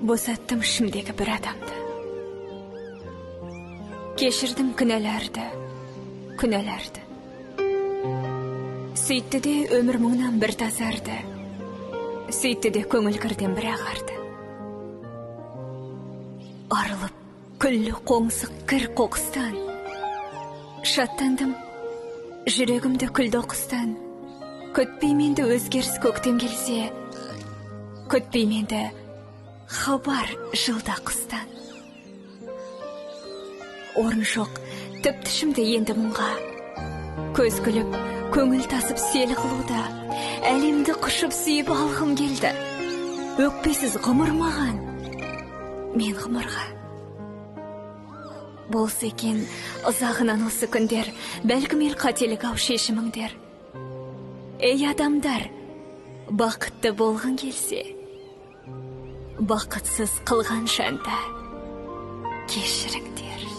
Босаттым ішімдегі бір адамды. Кешірдім күнәларды, күнәларды. Сөйтті де өмір мұңнан бір тазарды. Сөйтті де көңіл кірден бір ағарды. Арылып күллі қоңсық кір қоқыстан, шаттандым жүрегімді күлді оқыстан. Күтпеймін енді өзгеріс көктем келсе, күтпеймін енді хабар жылда құстан. Орын жоқ тіпті ішімде енді мұңға. Көз күліп, көңіл тасып сел қылуда, әлемді құшып сүйіп алғым келді. Өкпесіз ғұмыр маған, мен ғұмырға. Болса екен ұзағынан осы күндер, бәлкім ел қателік ау шешіміңдер. Ей, адамдар, бақытты болғың келсе, бақытсыз қылған жанды кешіріңдер.